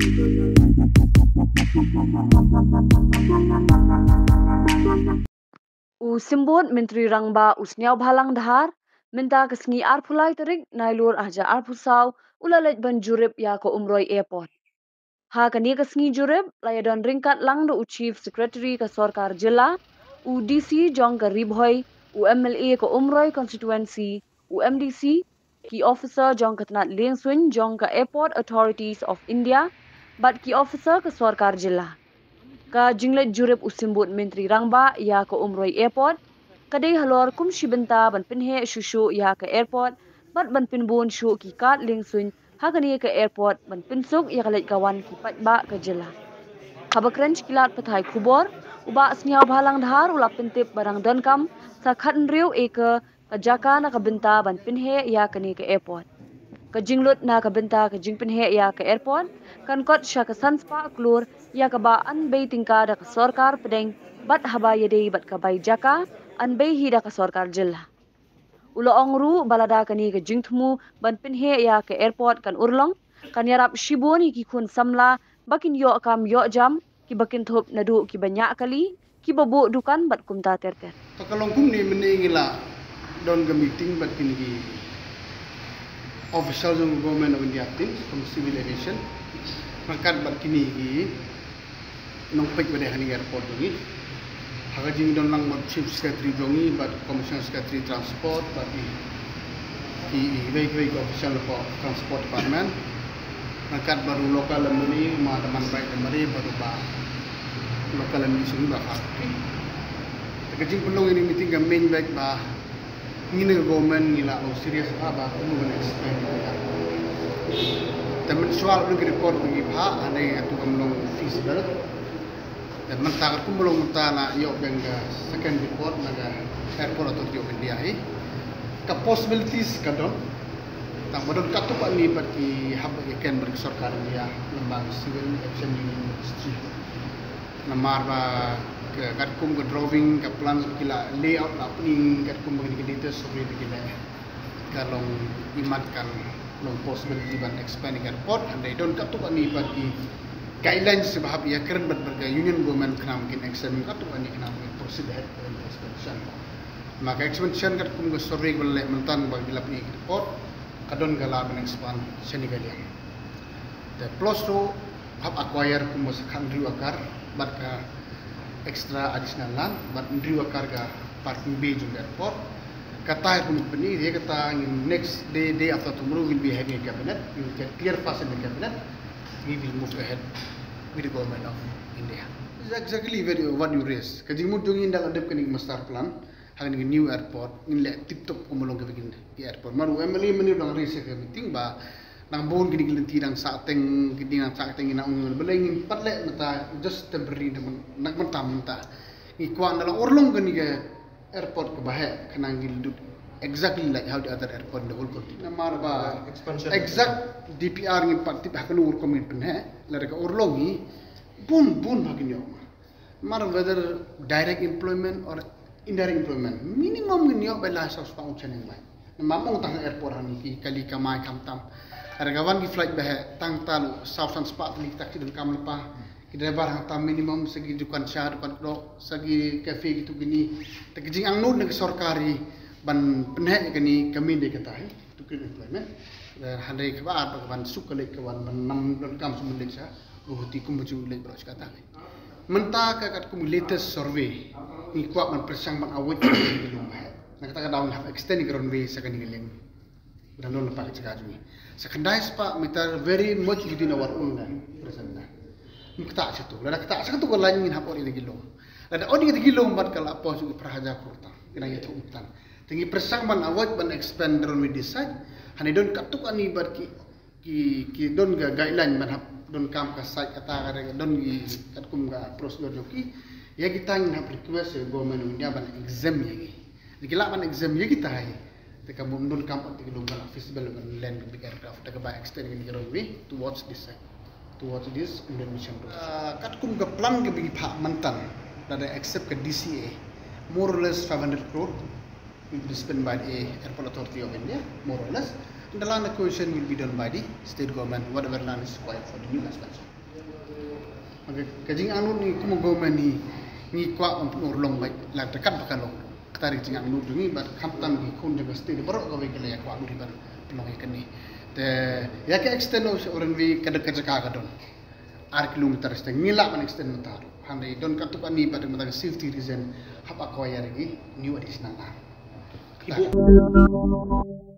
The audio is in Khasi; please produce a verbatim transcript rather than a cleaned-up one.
U Symbud Myntri Rangbah u Sniawbhalang Dhar mynta ka sngi arphew lai tarik Nailur arhajar arphew saw u la leit ban jurip ïa ka Umroi Airport. Ha kane ka sngi jurip la ïadon ryngkat lang da u Chief Secretary ka sorkar jylla, u D C jong ka Ri Bhoi, u M L A ka Umroi constituency, u M D C, ki officer jong ka tnat liengsuiñ jong ka Airport Authorities of India bad ki officer ka sorkar jylla. Ka jingleit jurip u Symbud Myntri Rangbah ïa ka Umroi Airport ka dei halor kum shi bynta ban pynheh shuh shuh ïa ka airport bad ban pynbun shuh ki kad liengsuiñ ha kane ka airport ban pynsuk ïa ka leit ka wan ki paidbah ka jylla. Haba kren sha ki lad pathai khubor, u Bah Sniawbhalang Dhar u la pyntip ba dang donkam sa khathynriew acre ka jaka na ka bynta ban pynheh ïa kane ka airport. Ka jinglut na ka bynta ka jingpynheh ïa ka airport kan kot sha ka san spah klur ïa kaba yn bei tyngka da ka sorkar pdeng bad haba ïadei bad ka bai jaka yn bei hi da ka sorkar jylla. U la ong ruh ba lada kane ka jingthmu ban pynheh ïa ka airport kan urlong, kan ïarap shibun ïa ki khun samla ba kin ïoh kam ïoh jam, kiba kynthup naduh kiba ñiah kali, kiba buh dukan bad kumta ter ter. Ta ka long kumne, mynne ngi la don ka meeting bad kine ki official jong Government of India team from Civil Aviation ryngkat bad kine ki nongpeit ba dei ha kane ka airport jong ngi. Ha ka jingdon lang bad Chief Secretary jong ngi bad Commissioner Secretary Transport bad ki, ki, ki, ki official of Transport Department. Ryngkat bad u local M L A, ma da man bai da mare bad u ba local M L A sung ba ka. Ka jingpynlong ïa kane ka meeting ka main bad ba ngi na ka government ngi la long serious ba ba kumno ban expand. Te mynshuwa u ki report ngi ba ane atu kam long feasible. Te mynta ka kumno long mynta la ïoh biang ka second report na ka Airport Authority of India hi. Ka possibilities ka don. Tang ba don katto katne pat ki hap ïa ken bad ka sorkar India lyngba Civil Aviation Unit Ministry. Namar ba ka katkum ka drawing, ka plans ba ki la layout la pynning katkum ba ki data survey ba ki la, ka long imat kan long possibility ban expand ka airport. Hynrei don katto katne pat ki guidelines ba hap ïa kren bad bad ka Union Government khnang kin extend, katto katne khnang kin proceed ahead with expansion. Ma ka expansion katkum ka survey ba la leh mynta ba ki la pynning ka airport, ka don ka lad ban expand shane ka liang. Te plus ruh hap acquire kumba sa khathynriew acre bad ka extra additional land bad hynriew acre ka parking bay jong ka airport. Kata hi kum pyni, ïa kata in next day, day after tomorrow, we'll be having a cabinet. We will get clear fast in the cabinet. We will move ahead with the government of India. It's exactly very what you raised. Ka jingmut jong ngi ynda la dep kane ka master plan ha kane ka new airport, ngin leh tip top kumba long kaba kin ki airport. Mar u M L A mynne u dang raise ha ka meeting ba dang bun kine ki lynti dang sah teng, kine dang sah teng, ïa na ong balei ngin pat leh mynta just temporary, na mynta mynta. Ngi kwah ynda la urlong kane ka airport kaba heh, khnang ngi lut exactly like how the other airport in the whole country. Namar ba expansion, exact D P R ngim pat tip ha kano rukom ngin pynheh, lada ka urlong hi bun bun ba kin ïoh. Namar whether direct employment or indirect employment, minimum ngin ïoh ba lai saw spah ngut shane lai. Namar ym tang airport, hangne ki kali kamai khamtam. Lada ka wan ki flight ba heh, tang talu saw san spah tylli ki taxi donkam lypa. Ki driver hangta minimum, sa ki dukan sha, dukan kdor, sa ki cafe, kitu kine. Te ka jingangnud na ka sorkar hi ban pynheh ïa kane ka main dei kata hi, to create employment. Hynrei kaba ar ba ka ban suk ka leit ka wan ban ym donkam suk ban leit sha Guwahati kumba ju leit baroh shi katta. Mynta ka katkum latest survey ngi kwah ban pyrshang ban avoid ka lum ba heh. Na kata ka daw ngi hap extend ka runway sha kane ka liang. Ba dang don lypa ka jaka jong ngi. Sa khyndai spah meter very much within our own land, present land. Ym ktah shatu. Lada ktah shatu ka line ngin hap ot ïa kata ki lum. Lada ot ïa kata ki lum bad ka la poi sha ki phra hajar klur tyngka. Ki nang ïathuh tang. Te ngi pyrshang ban avoid ban expand runway this side. Hynrei don katto katne bad ki, ki, ki don ka guideline ban hap donkam ka site kata ka re, don ki katkum ka procedure jong ki. Ïa kita ngin hap request ïa Government of India ban exempt ïa ki. Lada ki lah ban exempt ïa kita hi, te ka bym donkam pat ïa ki lum ba la feasible ban land ka big aircraft, te kaba extend ïa ki runway towards this side, towards this Indian Mission Road. Ah, katkum ka plan kaba ngi phah mynta, lada accept ka D C A, more or less five hundred crore will be spent by the Airport Authority of India, more or less. And the land acquisition will be done by the state government, whatever land is required for the new expansion. Ka jingangnud ngi kum u government ngi, ngi kwah ban pynurlong bad la ka kat ba ka long. Kata ka jingangnud ngi bad khamtam ki khun jong ka state baroh kawei ka la ïa kwah lut ban pynlong ïa kane. Te ïa ka extend u sha u runway ka dei ka jaka ka don ar kilometer, te ngi lah ban extend mynta. Hynrei don katto katne bad mynta ka safety reason hap akor ïa ki new additional arm. Ki buh